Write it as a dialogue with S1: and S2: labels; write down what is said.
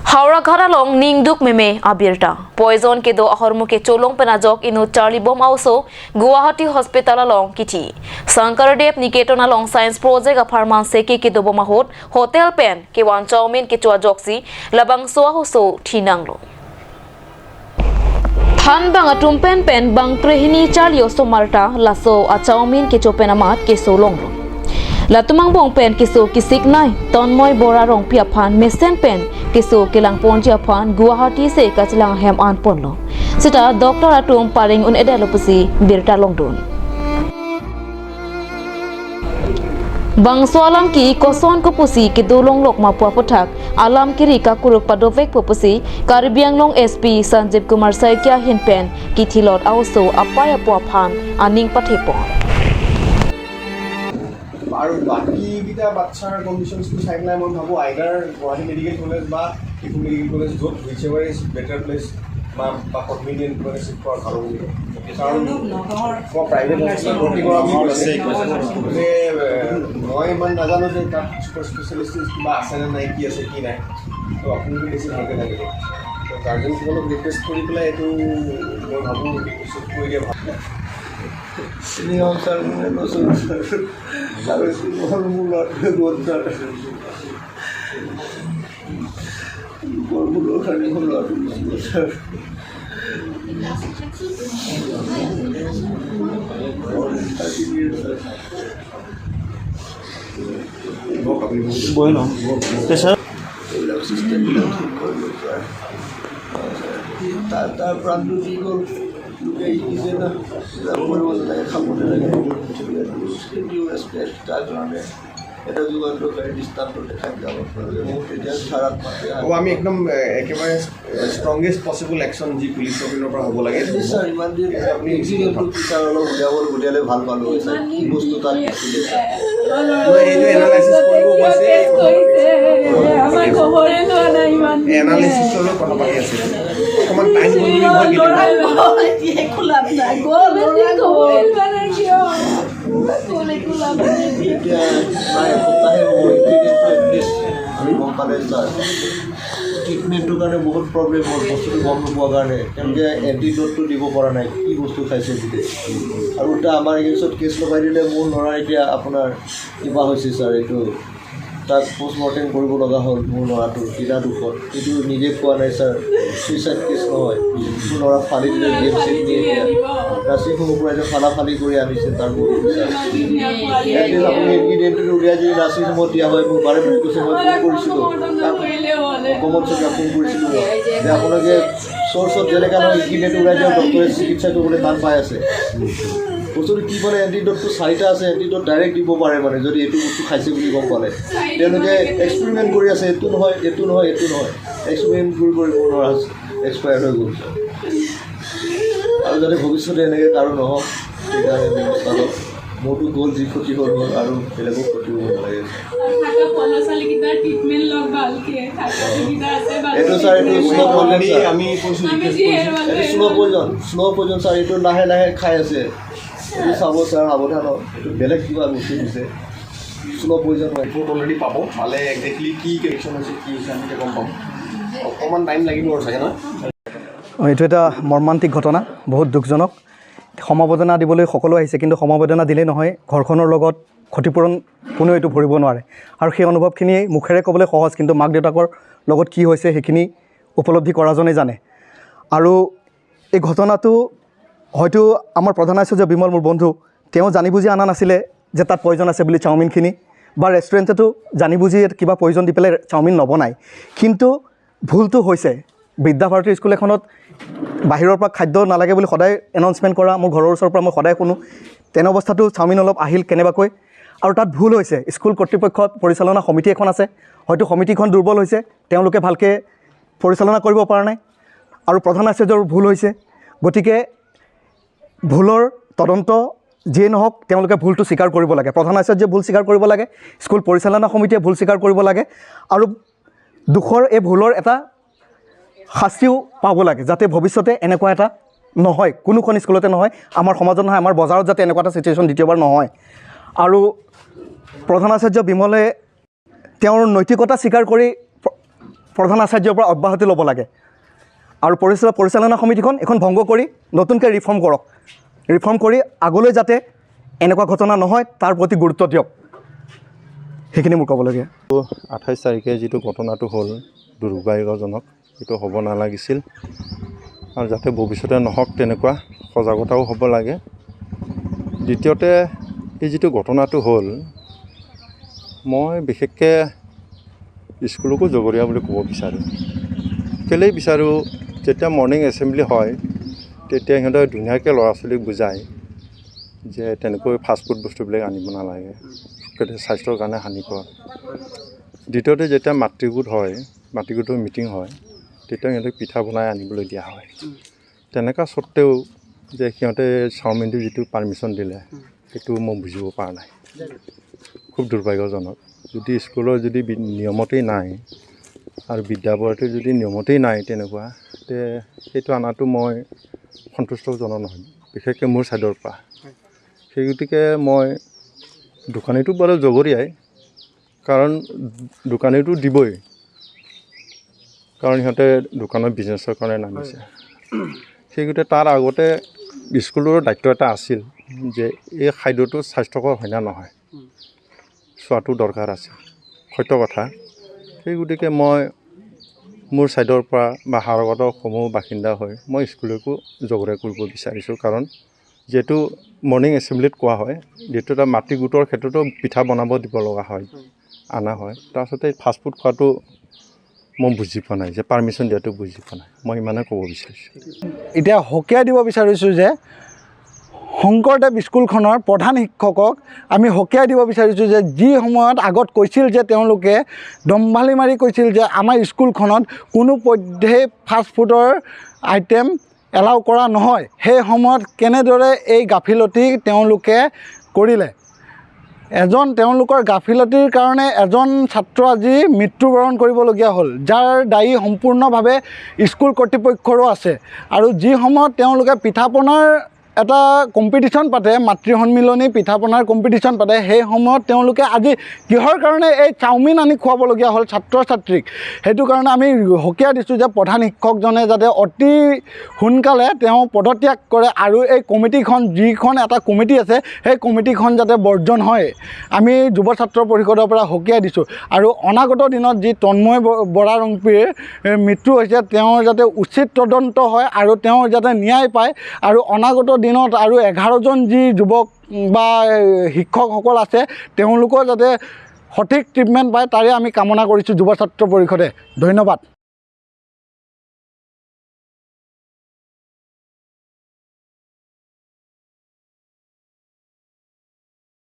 S1: Howraghat along Ningduk meme abirta. Poison ke do ahormu ke cholong penajok inu Charlie Bomb also Guwahati Hospital along Kiti. Sankardev Niketon along Science Project a Pharman Seki ke do bomahot Hotel Pen ke wan chowmin ke chua joksi labang soa hoso thinanglo. Than bang atumpen pen bang krehini Charlie oso marta laso a chowmin ke chopenamat ke solonglo. Latumang bong pen kisu kisik nai Tonmoy Bora rong pia phan mesen pen kisu kilang ponjia phan Guwahati se kachlang hem an ponlo sita doctor atum paring un edalopusi birta longdun bangso alam ki koson ko pusi ki dolong lok mapua pothak alam ki rika kuruk padovek popusi Karbianglong SP Sanjeev Kumar Saikia hinpen ki thilot also apaya pua phan aning pathepo.
S2: আৰু বাকীকেইটা বাচ্ছাৰ কণ্ডিশ্যনছটো চাই পেলাই মই ভাবোঁ আইদাৰ Guwahati medical college বা Diphu medical college য'ত whichever is better place বা কনভিনিয়েণ্ট মানে চিফ্ট কৰা ভাল হ'ব। কাৰণ মই প্ৰাইভেট হস্পিটেলত ভৰ্তি কৰা বুলি কৈছে যে মই ইমান নাজানো যে তাত ছুপাৰ স্পেচিয়েলিষ্ট কিবা আছেনে নাই, কি আছে কি নাই, ত' আপুনিতো বেছি ভালকৈ জানিব। ত' গাৰ্জেনসকলক ৰিকুৱেষ্ট কৰি পেলাই এইটো মই ভাবোঁ চিফ্ট কৰি দিয়া ভাল।
S3: নিয়ম ছাৰ, মই নচলোঁ ছাৰ, আৰু হ'ল মোৰ ল'ৰাটোৱে গ'ল ছাৰ, লোকৰ ভুলৰ কাৰণে মোৰ ল'ৰাটো গুচি গ'ল ছাৰ। এইবিলাক চিষ্টেমবিলাক ঠিক কৰিব ছাৰ। তাৰ প্ৰাণটো দি গ'ল, লোকে শিকিছে না, কৰিব নালাগে, খাব নালাগে, ৰেচপেক্ট। তাৰ কাৰণে এটা যুগান্তকাৰী দৃষ্টান্ত দেখাই যাব আপোনালোকে মোক তেতিয়া ধাৰাত মাতে।
S2: আমি একদম একেবাৰে ষ্ট্ৰংগেষ্ট পচিবল একশ্যন যি পুলিচৰ পিনৰ পৰা হ'ব লাগে।
S3: ছাৰ, ইমান দিন আপুনি ছাৰ অলপ উলিয়াব উলিয়ালে ভাল পালোঁ হয় ছাৰ, কি বস্তু তাত দিছিলে ছাৰ?
S2: এনালাইচিছলৈ কথা পাতি আছে, অকণমান টাইম
S3: এতিয়া প্ৰায় এসপ্তাহে হ'ব এটলিষ্ট আমি গম পালে ছাৰ। ট্ৰিটমেণ্টটোৰ কাৰণে বহুত প্ৰব্লেম হ'ল, বস্তুটো গম নোপোৱাৰ কাৰণে তেওঁলোকে এণ্টিড'টটো দিব পৰা নাই, কি বস্তু খাইছে বুলি। আৰু এতিয়া আমাৰ এগেইনষ্টত কেছ লগাই দিলে। মোৰ ল'ৰা এতিয়া আপোনাৰ কিবা হৈছে ছাৰ, এইটো তাক পষ্টমৰ্টেম কৰিব লগা হ'ল মোৰ ল'ৰাটোৰ বিনা দুখত। এইটো নিজে কোৱা নাই ছাৰ, চুইচাইড কেছ নহয়, মোৰ ল'ৰা ফালি দিলে জি এম চিত নি, এতিয়া নাৰ্ছিং হোমৰ পৰা এতিয়া ফালা ফালি কৰি আনিছে তাৰ বডিটো ছাৰ। এটলিষ্ট আপুনি ইনগ্ৰিডিয়েণ্টটো উলিয়াই যদি নাৰ্ছিং হোমত দিয়া হয়, মোক বাৰে বাৰে কৈছে, মই ফোন কৰিছিলোঁ কমল চকীয়া, ফোন কৰিছিলোঁ মই যে আপোনালোকে চ'ৰ্চত যেনেকৈ নহয় ইনগ্ৰিডিয়েণ্ট ওলাই দিয়ক, ডক্টৰে চিকিৎসা কৰিবলৈ টান পাই আছে। বস্তুটো কি মানে এণ্টিড'টটো চাৰিটা আছে, এণ্টিড'ট ডাইৰেক্ট দিব পাৰে মানে যদি এইটো বস্তু খাইছে বুলি গম পালে। তেওঁলোকে এক্সপেৰিমেণ্ট কৰি আছে, এইটো নহয়, এইটো নহয়, এইটো নহয়, এক্সপেৰিমেণ্ট কৰি কৰি মোৰ ল'ৰা এক্সপায়াৰ হৈ গ'ল ছাৰ। আৰু যাতে ভৱিষ্যতে এনেকৈ কাৰো নহওক সেইকাৰণে ব্যৱস্থা লওক। মোৰতো গ'ল, যি ক্ষতি হ'ল হ'ল, আৰু বেলেগক ক্ষতি হ'ব নালাগে। এইটো ছাৰ, এইটো শ্ল' পয়জন ছাৰ, এইটো slow poison, slow poison sir, এইটো লাহে লাহে খাই আছে। এইটো চাব ছাৰ, সাৱধান হওক, এইটো বেলেগ কিবা বস্তু দিছে, শ্ল' পয়জন হয়।
S2: ৰিপৰ্ট অলৰেডি পাব, পালে একজেক্টলি কি কানেকশ্যন হৈছে কি হৈছে আমি গম পাম। অকণমান টাইম লাগিব আৰু চাগে নহয়।
S4: এইটো এটা মৰ্মান্তিক ঘটনা, বহুত দুখজনক। সমবেদনা দিবলৈ সকলো আহিছে, কিন্তু সমবেদনা দিলেই নহয়, ঘৰখনৰ লগত ক্ষতিপূৰণ কোনেও এইটো ভৰিব নোৱাৰে। আৰু সেই অনুভৱখিনি মুখেৰে ক'বলৈ সহজ, কিন্তু মাক দেউতাকৰ লগত কি হৈছে সেইখিনি উপলব্ধি কৰাজনেই জানে। আৰু এই ঘটনাটো হয়তো আমাৰ প্ৰধান আচাৰ্য বিমল, মোৰ বন্ধু, তেওঁ জানি বুজি অনা নাছিলে যে তাত পয়জন আছে বুলি চাওমিনখিনি, বা ৰেষ্টুৰেণ্টতো জানি বুজি কিবা পয়জন দি পেলাই চাওমিন নবনায়। কিন্তু ভুলটো হৈছে বিদ্যাভাৰতী স্কুল এখনত বাহিৰৰ পৰা খাদ্য নালাগে বুলি সদায় এনাউন্সমেণ্ট কৰা, মোৰ ঘৰৰ ওচৰৰ পৰা মই সদায় শুনো, তেনে অৱস্থাটো চাওমিন অলপ আহিল কেনেবাকৈ, আৰু তাত ভুল হৈছে। স্কুল কৰ্তৃপক্ষত পৰিচালনা সমিতি এখন আছে, হয়তো সমিতিখন দুৰ্বল হৈছে, তেওঁলোকে ভালকৈ পৰিচালনা কৰিব পৰা নাই, আৰু প্ৰধান আচাৰ্যৰ ভুল হৈছে। গতিকে ভুলৰ তদন্ত যিয়ে নহওক, তেওঁলোকে ভুলটো স্বীকাৰ কৰিব লাগে, প্ৰধান আচাৰ্যই ভুল স্বীকাৰ কৰিব লাগে, স্কুল পৰিচালনা সমিতিয়ে ভুল স্বীকাৰ কৰিব লাগে, আৰু দোষৰ এই ভুলৰ এটা শাস্তিও পাব লাগে, যাতে ভৱিষ্যতে এনেকুৱা এটা নহয়, কোনোখন স্কুলতে নহয়, আমাৰ সমাজত নহয়, আমাৰ বজাৰত যাতে এনেকুৱা এটা চিটুৱেশ্যন দ্বিতীয়বাৰ নহয়। আৰু প্ৰধান আচাৰ্য বিমলে তেওঁৰ নৈতিকতা স্বীকাৰ কৰি প্ৰধান আচাৰ্যৰ পৰা অব্যাহতি ল'ব লাগে আৰু পৰিচালনা সমিতিখন এখন ভংগ কৰি নতুনকৈ ৰিফৰ্ম কৰক। ৰিফৰ্ম কৰি আগলৈ যাতে এনেকুৱা ঘটনা নহয় তাৰ প্ৰতি গুৰুত্ব দিয়ক। সেইখিনি মোৰ ক'বলগীয়া।
S5: 28 তাৰিখে যিটো ঘটনাটো হ'ল দুৰ্ভাগ্যজনক, সেইটো হ'ব নালাগিছিল আৰু যাতে ভৱিষ্যতে নহওক তেনেকুৱা সজাগতাও হ'ব লাগে। দ্বিতীয়তে এই যিটো ঘটনাটো হ'ল, মই বিশেষকৈ স্কুলকো জগৰীয়া বুলি ক'ব বিচাৰোঁ। কেলেই বিচাৰোঁ, যেতিয়া মৰ্ণিং এছেম্বলি হয় তেতিয়া সিহঁতে ধুনীয়াকৈ ল'ৰা ছোৱালীক বুজায় যে তেনেকৈ ফাষ্টফুড বস্তুবিলাক আনিব নালাগে, স্বাস্থ্যৰ কাৰণে হানিকৰ। দ্বিতীয়তে যেতিয়া মাতৃগোট হয়, মাতৃগোটৰ মিটিং হয়, তেতিয়া সিহঁতক পিঠা বনাই আনিবলৈ দিয়া হয়। তেনেকুৱা স্বত্তেও যে সিহঁতে চাওমিনটো যিটো পাৰ্মিশ্যন দিলে সেইটো মই বুজিব পৰা নাই, খুব দুৰ্ভাগ্যজনক। যদি স্কুলৰ যদি নিয়মতেই নাই আৰু বিদ্যাভাৰতীৰ যদি নিয়মতেই নাই তেনেকুৱা, তে সেইটো অনাটো মই সন্তুষ্টজনক নহয়, বিশেষকৈ মোৰ ছাইডৰ পৰা। সেই গতিকে মই দোকানীটো বাৰু জগৰীয়াই, কাৰণ দোকানীটো দিবই, কাৰণ সিহঁতে দোকানৰ বিজনেছৰ কাৰণে নামিছে। সেই গতিকে তাৰ আগতে স্কুলৰো দায়িত্ব এটা আছিল যে এই খাদ্যটো স্বাস্থ্যকৰ হয় নে নহয় চোৱাটো দৰকাৰ আছিল, সত্য কথা। সেই গতিকে মই মোৰ ছাইডৰ পৰা বা হাওৰাঘাটৰ সমূহ বাসিন্দা হৈ মই স্কুলকো জগৰীয়া কৰিব বিচাৰিছোঁ। কাৰণ যিহেতু মৰ্ণিং এছেম্বলিত কোৱা হয়, যিহেতু এটা মাতৃগোটৰ ক্ষেত্ৰতো পিঠা বনাব দিব লগা হয়, অনা হয়, তাৰপিছতে ফাষ্টফুড খোৱাটো মই বুজি পোৱা নাই, যে পাৰ্মিশ্যন দিয়াটো বুজি পোৱা নাই। মই ইমানে ক'ব বিচাৰিছোঁ।
S6: এতিয়া সকীয়াই দিব বিচাৰিছোঁ যে শংকৰদেৱ স্কুলখনৰ প্ৰধান শিক্ষকক আমি সকীয়াই দিব বিচাৰিছোঁ যে যি সময়ত আগত কৈছিল যে তেওঁলোকে দম্ভালি মাৰি কৈছিল যে আমাৰ স্কুলখনত কোনো পধ্যেই ফাষ্টফুডৰ আইটেম এলাউ কৰা নহয়, সেই সময়ত কেনেদৰে এই গাফিলতি তেওঁলোকে কৰিলে। এজন তেওঁলোকৰ গাফিলতিৰ কাৰণে এজন ছাত্ৰ আজি মৃত্যুবৰণ কৰিবলগীয়া হ'ল, যাৰ দায়ী সম্পূৰ্ণভাৱে স্কুল কৰ্তৃপক্ষৰো আছে। আৰু যি সময়ত তেওঁলোকে পিঠা পনাৰ এটা কম্পিটিশ্যন পাতে, মাতৃ সন্মিলনী পিঠা পনাৰ কম্পিটিশ্যন পাতে, সেই সময়ত তেওঁলোকে আজি কিহৰ কাৰণে এই চাওমিন আনি খুৱাবলগীয়া হ'ল ছাত্ৰ ছাত্ৰীক, সেইটো কাৰণে আমি সকীয়াই দিছোঁ যে প্ৰধান শিক্ষকজনে যাতে অতি সোনকালে তেওঁ পদত্যাগ কৰে আৰু এই কমিটিখন, যিখন এটা কমিটি আছে, সেই কমিটিখন যাতে বৰ্জন হয়, আমি যুৱ ছাত্ৰ পৰিষদৰ পৰা সকীয়াই দিছোঁ। আৰু অনাগত দিনত যি তন্ময় বৰা ৰংপিৰ মৃত্যু হৈছে, তেওঁৰ যাতে উচিত তদন্ত হয় আৰু তেওঁ যাতে ন্যায় পায়। আৰু অনাগত দিনত আৰু 11জন যি যুৱক বা শিক্ষকসকল আছে, তেওঁলোকৰ যাতে সঠিক ট্ৰিটমেণ্ট পায়, তাৰে আমি কামনা কৰিছোঁ যুৱ ছাত্ৰ পৰিষদে। ধন্যবাদ।